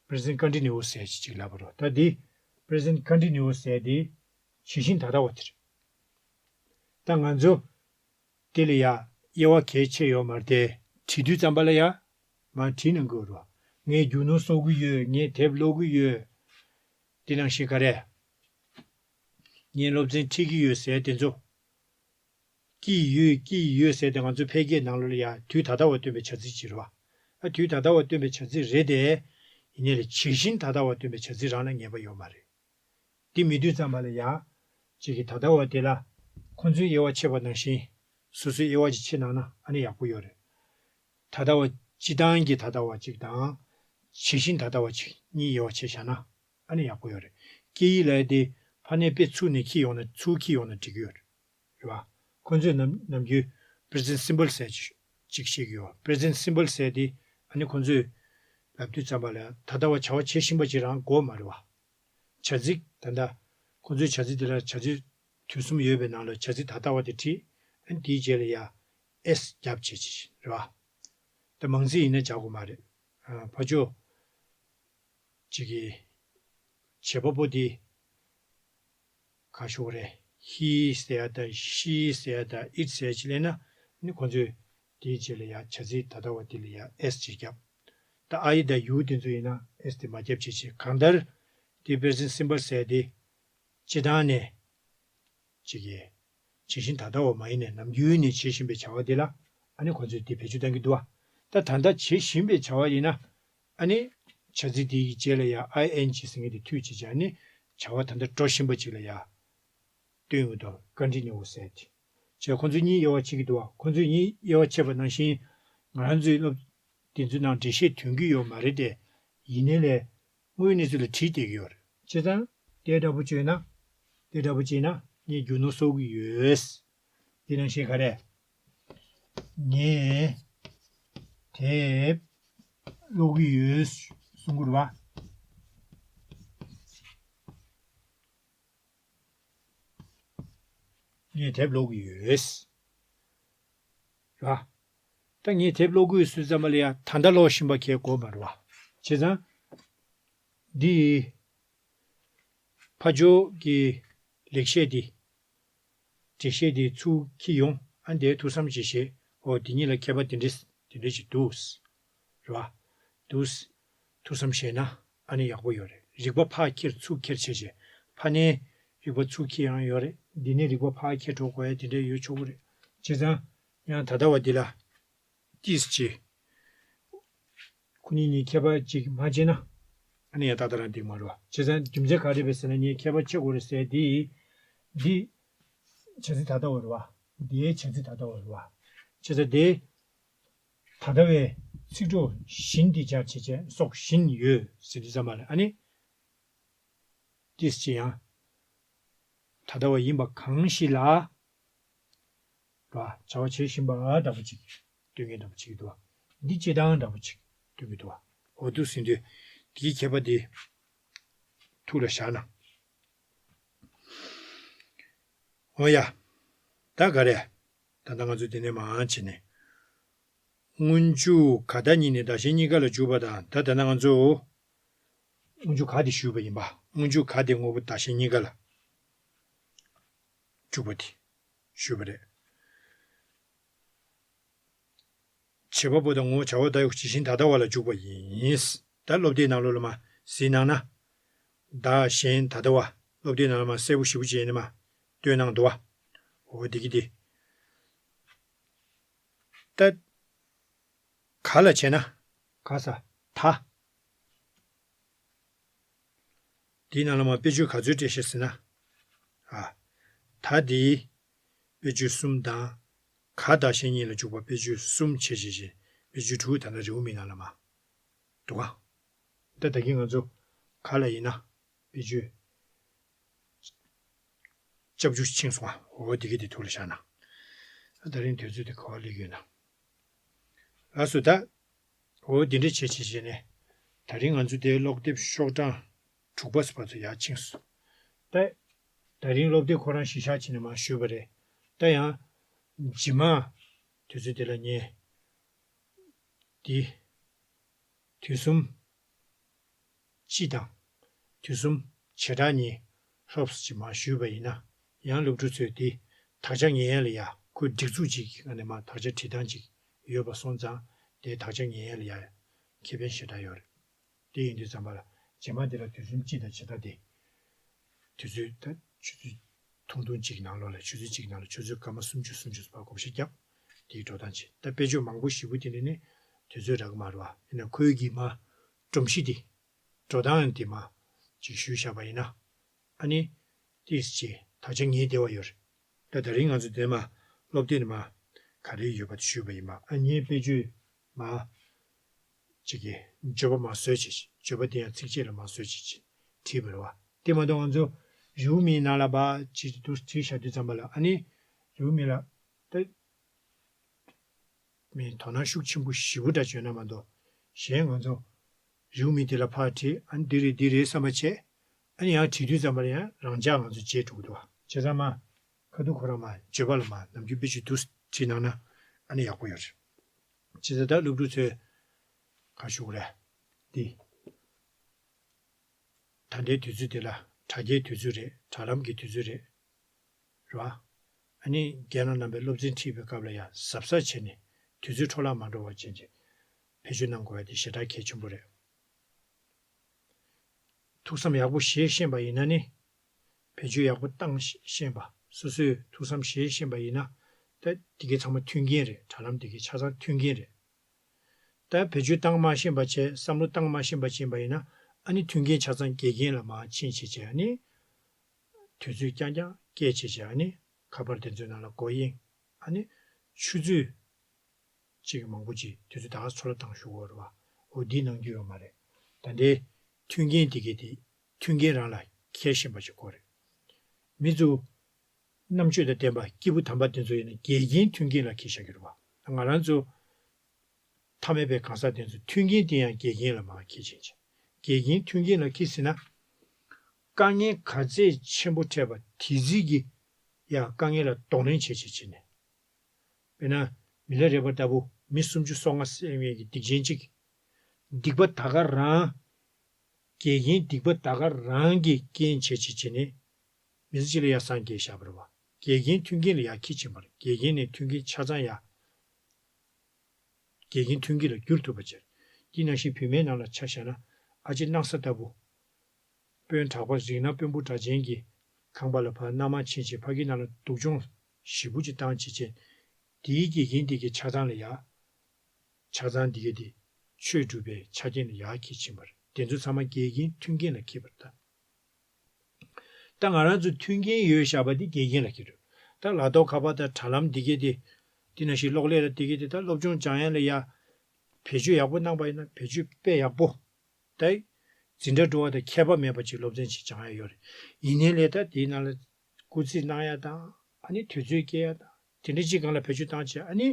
present continuous ཟེར་ཡ་དེ་གཅིག་ལབ་པ་རེད་བ། ད་དེ། present continuous ཟེར་ཡ་དེ། བྱེད་བཞིན་ད་ལྟ་བ་དེ་རེད། ད་ང་ཚོ། དེ་ལ་ཡ་དབྱེ་བ་གལ་ཆེ་ཡོད་མ་རེད་དེ། བྲིས་དུས་ཙམ་པ་ལ་ཡ་མར་བྲིས་གནང་དགོས་རེད་བ། ངས་རྒྱུ་ནོར་གསོག་གི་ཡོད། ངས་དེབ་ཀློག་གི་ཡོད། དེ་ནང་བཞིན་ག་རེ། ངས་སློབ་ཚན་ཁྲིད་ཀྱི་ཡོད་ཟེར་དེ་ཚོ། ཀྱི་ཡོད་ཀྱི་ཡོད་ཟེར་དེ་ང་ཚོ་ཕལ་སྐད་ནང་ལོགས་ལ་ཡ་དུས་ད་ལྟ་བ་སྟོན་པའི་བྱ་ཚིག་ཅིག་རེད་བ། ཨ་དུས་ད་ལྟ་བ་སྟོན་པའི་བྱ་ཚིག་རེད་དེ། ཡིན་ནའི་ལ་བྱེད་བཞིན་ད་ལྟ་བ་སྟོན་པའི་བྱ་ཚིག་རང་ལ་ངེས་པ་ཡོད་མ་རེད། དེ་མེད་དུས་ཙམ་པ་ལ་ཡ། གཅིག་གིས་ད་ལྟ་བ་དེ་ལ། ཁོ་ཚོས་དབྱེ་བ་ཕྱེ་བ་ནང་བཞིན། སོ་སོས་དབྱེ་བ་ཅིག་ཕྱེ་གནང་ན་ཨ་ནི་ཡག་པོ་ཡོད་རེད། ད་ལྟ་བ་སྤྱིར་བཏང་གི་ད་ལྟ་བ་གཅིག་དང་། བྱེད་བཞིན་ད་ལྟ་བ་གཅིག་གཉིས་དབྱེ་བ་ཕྱེ་བཞག་ན་ཨ་ནི་ཡག་པོ་ཡོད་རེད། སྐད་ཡིག་ལབ་ཡ་དེ་ཕ་ནས་དཔེ་ཚུགས་ནས་འཁྱེར་ཡོང་ན་ཚུར་འཁྱེར་ཡོང་ན་འགྲིག་གི་ཡོད་རེད། རེད་བ། ཁོ་ཚོས་ནམ་ནམ་རྒྱུན་present simple ཟེར་ཅིག་ཅིག་བཤད་ཀྱི་ཡོད། present simple ཟེར་དེ་ཨ་ནི་ཁོ་ཚོས་ལབ་དུས་ཙམ་པ་ལ་ད་ལྟ་བ་བྱ་བ་བྱེད་བཞིན་པ་ཅིག་རང་དགོས་མ་རེད་བ། བྱ་ཚིག་ད་ལྟ་ཁོ་ཚོའི་བྱ་ཚིག་དེ་ལ་བྱ་ཚིག་དུས་གསུམ་ཡོད་པའི་ནང་ལ་བྱ་ཚིག་ད་ལྟ་བ་དེ་བྲིས། ཨ་ནི་དེའི་རྗེས་ལ་ཡ་S རྒྱབ་བྱས་ཅིག་རེད་བ། ད་མང་ཚིག་ཡིན་ན་བྱ་དགོས་མ་རེད། ཨ་ཕ་ཇོ། ཅིག་གི། བྱེད་པ་པོ་དེ། ག་ཞུ་དགོས་རེད། he ཟེར་ཡ་དང་she ཟེར་ཡ་དང་it ཟེར་ཡ་ཅིག་སླེབས་ན་ནི་ཁོ་ཚོས་དེའི་རྗེས་ལ་ཡ་བྱ་ཚིག་ད་ལྟ་བ་དེ་ལ་ཡ་S ཅིག་བརྒྱབ། ད་I དང་you དེ་ཚོ་ཡིན་ན་S དེ་མ་བརྒྱབ་བྱས་བྱས་གང་ལྟར། དེ་present simple ཟེར་ཡ་དེ། སྤྱིར་བཏང་ནས། ཅིག་གིས། བྱེད་བཞིན་ད་ལྟ་བ་མ་ཡིན་ནས་ནམ་རྒྱུན་ནས་བྱེད་བཞིན་པའི་བྱ་བ་འདི་ལ་ཨ་ནི་ཁོ་ཚོས་འདི་བེད་སྤྱོད་གཏང་གི་འདུག་བ། ད་ད་ལྟ་བྱེད་བཞིན་པའི་བྱ་བ་ཡིན་ན་ཨ་ནི་བྱ་ཚིག་འདི་ཡི་རྗེས་ལ་ཡ་I N G ཟེར་མཁན་དེ་མཐུད་བྱས་བྱས་ཨ་ནི་བྱ་བ་ད་ལྟ་འགྲོ་བཞིན་པ་ཅིག་ལ་ཡ་སྟོན་ཡོང་གི་འདུག continuous ཟེར་དེ། བྱས་ཁོ་ཚོས་གཉིས་དབྱེ་བ་ཕྱེ་གི་འདུག་བ། ཁོ་ཚོས་གཉིས་དབྱེ་བ་ཕྱེ་བ་ནང་བཞིན་ང་རང་ཚོའི་སློབ་དེ་ཚོའི་ནང་འགྲེལ་བཤད་ཐོན་གྱི་ཡོད་མ་རེད་དེ། ཡིན་ནའི་ལས། དངོས་ཡོད་གནས་ཚུལ་ལ་བྲིས་བསྡད་ཀྱི་ཡོད་རེད། བྱས་ཙང་དེ་འདྲ་པོ་བྱས་ན། དེ་འདྲ་པོ་བྱས་ན་ངས་རྒྱུ་ནོར་གསོག་གི་ཡོད། དེ་ནང་བཞིན་ག་རེ། ངས་དེབ་ཀློག་གི་ཡོད་གསུང་གི་རེད་བ། ངས་དེབ་ཀློག་གི་ཡོད། ར། ད་ངས་དེབ་ཀློག་གི་ཡོད་ཟེར་ཙམ་པ་ལ་ཡ་ད་ལྟ་ཀློག་བཞིན་པ་གས་དགོས་མ་རེད་བ། བྱས་ཙང་། འདི། ཕ་ཇོ་གི་ལེགས་བཤད་འདི། འགྲེལ་བཤད་འདི་ཚུར་འཁྱེར་ཡོང་ཨ་འདིའི་ཐུགས་བསམ་ཅིག་བཞེས། ཨོ་འདི་གཉིས་ལ་ཁྱད་པར་འདི་འདྲ་འདི་འདྲ་ཞིག་འདུག་རེད་བ། འདུག་ཐུགས་བསམ་བཞེས་ན་ཨ་ནི་ཡག་པོ་ཡོད་རེད། རིག་པ་ཕར་འཁྱེར་ཚུར་འཁྱེར་བྱས་བྱས། ཕ་ནས་རིག་པ་ཚུར་འཁྱེར་ཡང་ཡོད་རེད། འདི་ནས་རིག་པ་ཕར་འཁྱེར་འགྲོ་དགོས་ཡ་དེ་འདྲ་ཡོད་ཆོག་གི་རེད། བྱས་ཙང་ཡང་ད་ལྟ་བ་འདི་ལ་ཏིས་ཅི། ཁོ་གཉིས་གཉིས་ཁྱད་པར་ཅིག་མ་བྱས་ན། ཨ་ནི་ཡང་ཏག་ཏག་རང་འགྲིག་མ་རེད་བ། བྱས་ཙང་རྒྱུ་མཚན་ག་རེ་རེད་པས་ཟེར་ན། ངས་ཁྱད་པར་ཕྱེ་དགོས་རེད་ཟེར་དེ། འདི་བྱ་ཚིག་ད་ལྟ་བ་རེད་བ། འདིའི་བྱ་ཚིག་ད་ལྟ་བ་རེད་བ། བྱས་ཙང་དེ་ད་ལྟ་བའི་ཚིག་གྲོགས་བཞིན་དེ་སྦྱར་བྱས་བྱས་སོགས་བཞིན་ཡོད་ཟེར་དུས་ཙམ་པ་ལ། ཨ་ནི་ཏིས་ཅི་ཡང་ད་ལྟ་བ་ཡིན་པ་གང་ཞིག་ལ། ར། བྱ་བ་བྱེད་བཞིན་པ་འདྲ་པོ་ཅིག་སྟོན་མཁན་འདྲ་པོ་ཅིག་འདུག་བ། འདི་སྤྱིར་བཏང་འདྲ་པོ་ཅིག་སྟོན་གྱི་འདུག་བ། འོ་འདུག་ཟིན་དུས་དེའི་ཁྱད་པར་འདི་ཐུགས་ལ་བཞག་ན། འོ་ཡ། ད་ག་རེ། ད་ལྟ་ང་ཚོ་འདི་ནས་མར་བྱས་ནས། སྔོན་འཇུག་ག་ད་གཉིས་ནས་བདག་གཞན་གཉིས་ཀ་ལ་འཇུག་པ་དང་། ད་ད་ལྟ་ང་ཚོ་སྔོན་འཇུག་ག་དེ་ཞུས་པ་ཡིན་པ། སྔོན་འཇུག་ག་དེ་དངོས་པོ་བདག་གཞན་གཉིས་ཀ་ལ་འཇུག་པ་དེ་ཞུས་པ་རེད། བྱེད་པ་པོ་དང་ངོ་བོ་བྱ་བ་ད་ཡོད་ཇི་བཞིན་ད་ལྟ་བ་ལ་འཇུག་པ་ཡིན། ད་སློབ་དེབ་ནང་ལོགས་ལ་མར་གཟིགས་གནང་ན། བདག་གཞན་ད་ལྟ་བ། སློབ་དེབ་ནང་ལ་མར་གསལ་པོ་ཞེ་པོ་ཅིག་ཡིན་ནི་མར་སྟོན་གནང་འདུག་བ། འོ་དེ་གི་དེ། ད་ག་ལ་བྱས་ན། ག་ས། ད། དེའི་ནང་ལ་མར་དཔེ་བརྗོད་ག་ཚོད་སྤྲད་ཤག་ཟེར་ན། ཨ། ད་དེའི་དཔེ་བརྗོད་གསུམ་དང་། ག་བདག་གཞན་གཉིས་ལ་འཇུག་པ་དཔེ་བརྗོད་གསུམ་བྱས་བྱས་བྱས། དཔེ་བརྗོད་དྲུག་ད་ལྟ་རེའུ་མིག་ནང་ལ་མར་འདུག་ག། ད་ད་གིན་ང་ཚོ་ག་ལ་ཡིན་ན་དཔེ་བརྗོད་སྐྱབས་འཇུག་ཕྱིན་སོང་ང་། འོ་དེ་གི་དེ་ཐུགས་ལ་བཞག་ན། ད་རིང་དུས་ཚོད་དེ་ག་པར་སླེབས་ཡོད་ན། ལགས་སོ། ད་འོ་འདི་འདྲ་བྱས་བྱས་བྱས་ནས། ད་རིང་ང་ཚོ་དེའི་ཀློག་དེབ་ཤོག་གྲངས་དྲུག་པ་བར་དུ་ཡར་ཕྱིན་སོང་། ད་ད་རིང་ཀློག་དེབ་ཁོ་རང་གཞི་བཞག་བྱས་ནས་མར་ཞུས་པ་རེད། ད་ཡང་རྗེས་མ་དུས་ཚོད་དེ་ལ་ངས་འདི་དུས་གསུམ་སྤྱི་དང་། དུས་གསུམ་བྱེ་བྲག་གཉིས་ལྷོབས་ཀྱིས་མར་ཞུས་པ་ཡིན་ན། ཡང་སློབ་ཕྲུག་ཚོས་དེ་དག་ཆ་ངེས་ཡ་ལ་ཡ་ཁོའི་སྒྲིག་འཛུགས་ཅིག་གི་སྒང་ནས་མར་དག་ཆ་བྲིས་སྟངས་ཅིག་ཡོད་པ་སོང་ཙང་། དེ་དག་ཆ་ངེས་ཡ་ལ་ཡ་ཁེ་ཕན་ཞེ་དྲག་ཡོད་རེད། དེ་ཡིན་དུས་ཙམ་པ་ལ་རྗེས་མ་དེ་ལ་དུས་གསུམ་སྤྱི་དང་བྱེ་བྲག་དེ། དུས་ཚོད་ད་ཆུ་ཚོད་ཐུང་ཐུང་གཅིག་ནང་ལོགས་ལ། ཆུ་ཚོད་གཅིག་ནང་ལ་ཆུ་ཚོད་སྐར་མ་སུམ་ཅུ་སུམ་ཅུ་བར་བགོ་བཤའ་བརྒྱབ། དེའི་འགྲོ་སྟངས་བྱེད། ད་དཔེ་བརྗོད་མང་པོ་ཞེ་པོ་དེ་འདྲ་ནི་དུས་ཚོད་རག་གི་མ་རེད་བ། ཡིན་ན་ཁོའི་གི་མར་སྒྲོམ་གཞི་དེ། འགྲོ་སྟངས་དེ་མར་ཅིག་ཞུས་བཞག་པ་ཡིན་ན། ཨ་ནི་ཏིས་ཅིག་དག་ཆ་ངེས་བདེ་བ་ཡོད་རེད། ད་ད་རིང་ང་ཚོ་དེ་མར་སློབ་དེབ་ནས་མར་ག་རེ་ཡོད་པ་དེ་ཞུས་པ་ཡིན་པ། ཨ་ངས་དཔེ་བརྗོད་མར་ཅིག་གི་བརྗོད་པ་མར་བཟོས་བྱས། བརྗོད་པ་དེ་ཡང་ཚིགས་བཅད་ལ་མར་བཟོས་བྱས་བྱས་བྲིས་པ་རེད་བ། དེ་མ་གཏོགས་ང་ཚོ་རེའུ་མིག་ནང་ལ་ཕར་ཅིག་འདུག་བྲིས་བཞག་དུས་ཙམ་པ་ལ། ཨ་ནི་རེའུ་མིག་ལ་ད་མི་དོ་སྣང་ཤུགས་ཆེན་པོ་ཞེ་པོ་འདྲ་བྱུང་ན་མ་གཏོགས། གཞན་ང་ཚོ་རེའུ་མིག་དེ་ལ་ཕར་བྲིས། ཨ་ནི་འདི་རེད་འདི་རེད་བསམ་པ་བྱས། ཨ་ནི་ཡང་བྲིས་དུས་ཙམ་པ་ལ་ཡང་རང་འཇགས་ང་ཚོ་བརྗེད་འགྲོ་གི་འདུག་བ། བྱས་ཙང་མར་ཁ་ཐུག་ཁོ་རང་མར་བརྗོད་པ་ལ་མར་ནམ་རྒྱུན་དཔེ་བརྗོད་འདུག་བྲིས་གནང་ན་ཨ་ནི་ཡག་པོ་ཡོད་རེད། བྱས་ཙང་ད་སློབ་ཕྲུག་ཚོས་ག་ཞུ་དགོས་རེད། འདི་ད་ལྟའི་དུས་ཚོད་འདི་ལ་དྲ་རྒྱའི་དུས་ཚོད་རེད། དྲ་ལམ་གྱི་དུས་ཚོད་རེད། རེད་བ། ཨ་ནི་རྒན་ལགས་རྣམ་པས་སློབ་ཚན་ཁྲིད་པའི་སྐབས་ལ་ཡང་གཟབ་གཟབ་བྱས་ནས་དུས་ཚོད་འཕྲོ་བརླག་མ་འགྲོ་བ་བྱས་བྱས་བེད་སྤྱོད་གནང་དགོས་ཡ་དེ་ཞེ་དྲག་གལ་ཆེན་པོ་རེད། ཐུགས་བསམ་ཡག་པོ་བཞེས་ཤེས་པ་ཡིན་ན་ནི། བེད་སྤྱོད་ཡག་པོ་བཏང་ཤེས་པ། སོ་སོས་ཐུགས་བསམ་བཞེས་ཤེས་པ་ཡིན་ན། ད་དེ་གའི་ཚང་མ་མཐུན་རྐྱེན་རེད། དྲ་ལམ་དེ་གའི་ཆ་ཚང་མཐུན་རྐྱེན་རེད། ད་བེད་སྤྱོད་བཏང་མ་ཤེས་པ་བྱས། བསམ་བློ་བཏང་མ་ཤེས་པ་བྱས་པ་ཡིན་ན། ཨ་ནི་མཐུན་རྐྱེན་ཆ་ཚང་འགལ་རྐྱེན་ལ་མར་ཕྱིན་བྱས་བྱས། ཨ་ནི་དུས་ཚོད་རྐྱང་རྐྱང་སྐྱེལ་བྱས་བྱས། ཨ་ནི་ཁ་པར་དེ་ཚོའི་ནང་ལ་མགོ་གཡེང་། ཨ་ནི་ཆུ་ཚོད་ཅིག་མང་པོ་ཅིག་དུས་ཚོད་ད་ག་འཕྲོ་བརླག་བཏང་ཞུ་དགོས་རེད་བ། འོ་འདི་གནང་རྒྱུ་ཡོད་མ་རེད། ད་ལྟའི་མཐུན་རྐྱེན་དེ་གའི་དེ་མཐུན་རྐྱེན་རང་ལ་འཁེལ་ཤེས་པ་ཅིག་དགོས་རེད། མི་ཚོ་རྣམ་དཔྱོད་དང་ལྡན་པ་སྐྱེས་བུ་དམ་པ་དེ་ཚོ་ཡིན་ན་འགལ་རྐྱེན་མཐུན་རྐྱེན་ལ་འཁེལ་བཞག་གི་རེད་བ། ང་རང་ཚོ་ཐ་མལ་པའི་གང་ཟག་དེ་ཚོ་མཐུན་རྐྱེན་དེ་ཡང་འགལ་རྐྱེན་ལ་མར་འཁེལ་ཕྱིན་བྱས། འགལ་རྐྱེན་མཐུན་རྐྱེན་ལ་འཁེལ་ཟིན་ན། དཀའ་ངལ་ག་ཚད་ཆེན་པོ་འཕྲད་པ་དེ་ཚོ་གི་ཡང་དཀའ་ངལ་ལ་གདོང་ལེན་བྱེད་བྱེད་བྱེད་ནས། དཔེར་ན་མི་ལ་རས་པ་ལྟ་བུ་མི་སུམ་ཅུ་སོ་ལྔ་བསད་མཁན་གྱི་སྡིག་ཅན་གཅིག་སྡིག་པ་ད་ག་རང་། འགལ་རྐྱེན་སྡིག་པ་ད་ག་རང་གི་རྐྱེན་བྱེད་བྱེད་བྱེད་ནས། མི་ཚེ་གཅིག་ལ་ཡ་སངས་རྒྱས་བཞག་པ་རེད་བ། འགལ་རྐྱེན་མཐུན་རྐྱེན་ལ་ཡ་འཁེལ་ཕྱིན་པ་རེད། འགལ་རྐྱེན་ནས་མཐུན་རྐྱེན་ཆ་ཚང་ཡ། འགལ་རྐྱེན་མཐུན་རྐྱེན་ལ་བསྒྱུར་ཐུབ་པ་བྱས། དེ་ནང་བཞིན་བུད་མེད་ནང་ལ་ཆ་བཞག་ན། ཨ་ཅེ་སྣང་ས་ལྟ་བུ། དཔོན་དྲག་པ་རིགས་སྣ་དཔོན་པོ་དྲག་ཅན་གྱི་ཁང་པ་ལ་ཕར་མནའ་མ་ཕྱིན་བྱས་ཕ་གི་ནང་ལ་སྡུག་སྦྱོང་ཞེ་པོ་ཅིག་བཏང་བྱས་བྱས། དེའི་འགལ་རྐྱེན་དེ་གའི་ཆ་ཚང་ལ་ཡ། ཆ་ཚང་དེ་གའི་དེ་ཆོས་སྒྲུབ་པའི་ཆ་རྐྱེན་ལ་ཡ་འཁེལ་ཕྱིན་པ་རེད། དེ་ཚོ་ཚང་མ་འགལ་རྐྱེན་མཐུན་རྐྱེན་ལ་འཁེལ་བ་རེད་ད། ད་ང་རང་ཚོ་མཐུན་རྐྱེན་ཡོད་བཞག་པ་དེ་འགལ་རྐྱེན་ལ་འཁེལ་འགྲོ། ད་ལག་ཐོགས་ཁ་པར་དང་དྲ་ལམ་འདི་གས་དེ། དེ་ནང་བཞིན་གློག་ཀླད་ལ་འདི་གས་དེ་ད་སློབ་སྦྱོང་སྦྱང་ཡ་ལ་ཡ། བེད་སྤྱོད་ཡག་པོ་གནང་པ་ཡིན་ན་བེད་སྤྱོད་དཔེ་ཡག་པོ། ད། འཛིན་གྲྭ་འགྲོ་བ་དང་ཁྱད་པར་མེད་པ་ཅིག་སློབ་ཚན་ཅིག་སྦྱང་ཡ་ཡོད་རེད། ཡིན་ནའི་ལས་ད་དེའི་ནང་ལ་སྐུལ་ཚིག་གནང་ཡ་དང་། ཨ་ནི་དུས་ཚོད་སྐྱེལ་ཡ་དང་། དེ་འདྲ་ཅིག་སྒང་ལ་བེད་སྤྱོད་བཏང་བྱས་ཨ་ནི་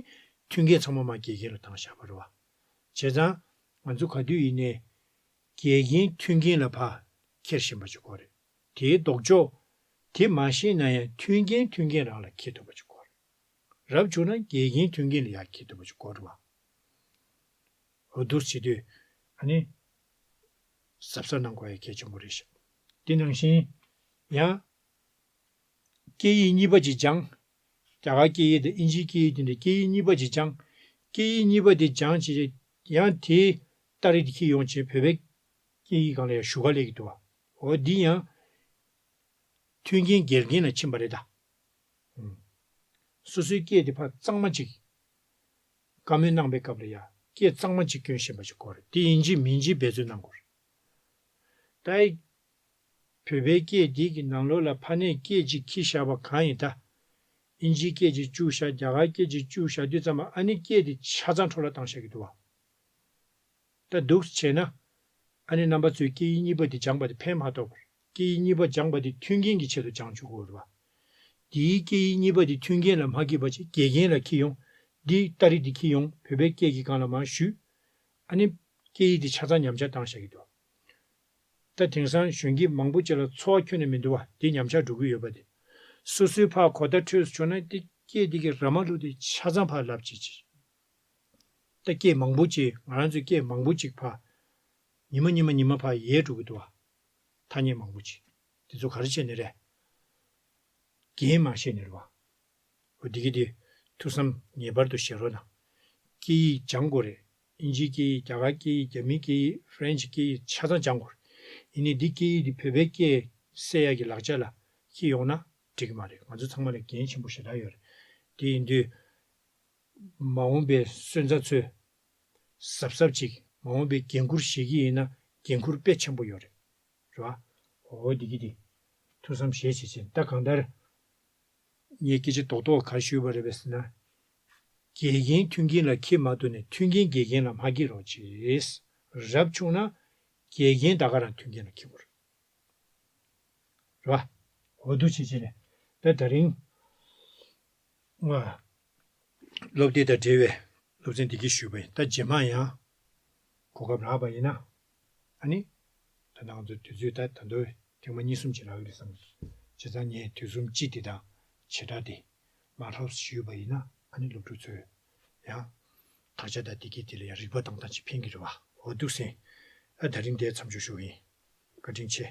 མཐུན་རྐྱེན་ཚང་མ་མར་འགལ་རྐྱེན་ལ་བཏང་བཞག་པ་རེད་བ། བྱས་ཙང་ང་ཚོ་ག་དུས་ཡིན་ནའི་འགལ་རྐྱེན་མཐུན་རྐྱེན་ལ་ཕར་འཁྱེར་བཞིན་པ་ཅིག་དགོས་རེད། དེའི་ལྡོག་ཕྱོགས་དེ་མ་ཤེས་ན་ཡང་མཐུན་རྐྱེན་མཐུན་རྐྱེན་རང་ལ་འཁྱེར་ཐུབ་པ་ཅིག་དགོས་རེད། རབ་བྱུང་ན་འགལ་རྐྱེན་མཐུན་རྐྱེན་ལ་ཡར་འཁྱེར་ཐུབ་པ་ཅིག་དགོས་རེད་བ། འོ་འདུག་བྱེད་དུས་ཨ་ནི་གཟབ་གཟབ་གནང་དགོས་ཡ་གལ་ཆེན་པོ་རེད་ཤག་དེ་ནང་བཞིན་ཡང་སྐད་ཡིག་གཉིས་པ་ཅིག་སྦྱང་། རྒྱ་གར་སྐད་ཡིག་དང་དབྱིན་ཇིའི་སྐད་ཡིག་དེ་འདྲ་སྐད་ཡིག་གཉིས་པ་ཅིག་སྦྱང་། སྐད་ཡིག་གཉིས་པ་དེ་སྦྱང་བྱས་ཡང་དེའི་སྟ་རེ་དེ་འཁྱེར་ཡོང་བྱས་བོད་པའི་སྐད་ཡིག་སྒང་ལ་ཡང་ཞུགས་ག་སླེབས་ཀྱི་འདུག་བ། འོ་འདི་ཡང་མཐུན་རྐྱེན་འགལ་རྐྱེན་ལ་ཕྱིན་པ་རེད་ད། ཨུམ། སོ་སོའི་སྐད་དེ་ཕར་གཙང་མ་ཅིག་བཀའ་མོལ་གནང་པའི་སྐབས་ལ་ཡ་སྐད་གཙང་མ་ཅིག་སྐྱོན་བཞིན་པ་ཞིག་དགོས་རེད། དེ་ཡིན་གཅིག་མིན་གཅིག་འབད་བརྩོན་གནང་དགོས་རེད། ད་བོད་པའི་སྐད་འདི་གི་ནང་ལོགས་ལ་ཕ་ནས་སྐད་ཅིག་འཁྱེར་བཞག་པ་གང་ཡིན་ད། དབྱིན་ཇིའི་སྐད་ཅིག་བཅུག་བཞག་རྒྱ་གར་སྐད་ཅིག་བཅུག་བཞག་དུས་ཙམ་པ་ཨ་ནི་སྐད་དེ་ཆ་ཚང་འཕྲོ་བརླག་བཏང་བཞག་གི་འདུག་བ། ད་འདུག་བྱས་ན། ཨ་ནི་རྣམ་པ་ཚོས་སྐད་ཡིག་གཉིས་པ་འདི་སྦྱངས་པ་དེ་ཕན་མ་ཐོགས་པར་སྐད་ཡིག་གཉིས་པ་སྦྱངས་པ་དེ་མཐུན་རྐྱེན་གྱི་ཆེད་དུ་སྦྱང་བཅུག་དགོས་རེད་བ། འདིའི་སྐད་ཡིག་གཉིས་པ་དེ་མཐུན་རྐྱེན་ལ་མ་འཁེལ་བ་ཅིག་འགལ་རྐྱེན་ལ་འཁེལ་ཡོང་། འདི་སྟ་རེ་འདི་འཁེལ་ཡོང་བོད་པའི་སྐད་ཀྱི་སྒང་ལ་མར་ཞུས། ཨ་ནི་སྐད་ཡིག་འདི་ཆ་ཚང་ཉམས་ཆག་བཏང་བཞག་གི་འདུག་ད་དེང་སང་གཞོན་སྐྱེས་མང་པོ་ཅིག་ལ་འཚོ་བ་ཁྱོན་ནས་མི་འདུག་བ། འདི་ཉམས་ཆག་འགྲོ་གི་ཡོད་པ་དེ། སོ་སོའི་ཕར་གོ་བརྡ་འཕྲོད་སུ་བྱུང་ན་དེ་སྐད་འདི་གི་ར་མ་ལུག་དེ་ཆ་ཚང་ཕར་ལབ་བྱེད་ཅིག་ད་སྐད་མང་པོ་ཅིག་ང་རང་ཚོའི་སྐད་མང་པོ་ཅིག་ཕར་ཉི་མ་ཉི་མ་ཉི་མ་ཕར་ཡལ་འགྲོ་གི་འདུག་བ། ཐ་སྙད་མང་པོ་ཅིག་དེ་ཚོ་ག་རེ་བྱས་ནས་རེད། རྐྱེན་མ་ཤེས་ནས་རེད་བ། འོ་འདི་གི་དེ་ཐུགས་བསམ་ངེས་པར་དུ་བཞེས་རོགས་གནང་། སྐད་ཡིག་སྦྱང་དགོས་རེད། དབྱིན་ཇིའི་སྐད་ཡིག་རྒྱ་གར་སྐད་ཡིག་རྒྱ་མིའི་སྐད་ཡིག་ཧྥ་རན་ཆི་སྐད་ཡིག་ཆ་ཚང་སྦྱང་དགོས་རེད། ཡིན་ནའི་འདི་སྐད་ཡིག་འདི་བོད་པའི་སྐད་བསྲེས་ཡག་གི་ལག་ཆ་ལ་འཁྱེར་ཡོང་ན་འགྲིག་གི་མ་རེད། ང་ཚོ་ཚང་མ་ལ་འགན་ཆེན་པོ་ཞེ་དྲག་ཡོད་རེད། དེ་ཡིན་དུས། མ་འོངས་པའི་སོན་རྩ་ཚོས། གཟབ་གཟབ་ཅིག་མ་འོངས་པའི་འགན་ཁུར་བཞེས་ཀྱི་ཡིན་ན་འགན་ཁུར་དཔེ་ཆེན་པོ་ཡོད་རེད། རེད་བ། འོ་འདི་གི་འདི། ཐུགས་བསམ་བཞེས་བྱེད་བྱེད་ད་གང་ལྟར། ངས་སྐད་ཆ་རྡོག་རྡོག་ག་རེ་ཞུས་པ་རེད་པས་ཟེར་ན། འགལ་རྐྱེན་མཐུན་རྐྱེན་ལ་འཁྱེར་མ་ཐུབ་ནས་མཐུན་རྐྱེན་འགལ་རྐྱེན་ལ་མ་འཁྱེར་རོགས་བྱེད། རབ་བྱུང་ན། འགལ་རྐྱེན་ད་ག་རང་མཐུན་རྐྱེན་ལ་འཁྱེར་དགོས་རེད། རེད་བ། འོ་འདུག་བྱེད་བྱེད་ནས་ད་ད་རིང་ང་སློབ་དེབ་དང་འབྲེལ་བའི་སློབ་ཚན་འདི་གས་ཞུས་པ་ཡིན། ད་རྗེས་མ་ཡང་གོ་སྐབས་རག་པ་ཡིན་ན་ཨ་ནི་ད་ང་ཚོ་དུས་ཚོད་ད་ད་དུང་ཐེངས་མ་གཉིས་གསུམ་ཅིག་རག་གི་རེད་བསམ། བྱས་ཙང་ངས་དུས་གསུམ་སྤྱི་དེ་དང་བྱེ་བྲག་དེ་མ་ལྷག་ཞུས་པ་ཡིན་ན་ཨ་ནི་སློབ་ཕྲུག་ཚོས་ཡང་དག་ཆ་དང་འདི་གས་དེ་ལ་ཡང་རིག་པ་བཏང་སྟངས་ཅིག་ཕན་གི་རེད་བ། འོ་འདུག་སེ་ཨ་ད་རིང་འདིར་མཚམས་འཇོག་ཞུ་གི་ཡིན། བཀའ་དྲིན་ཆེ།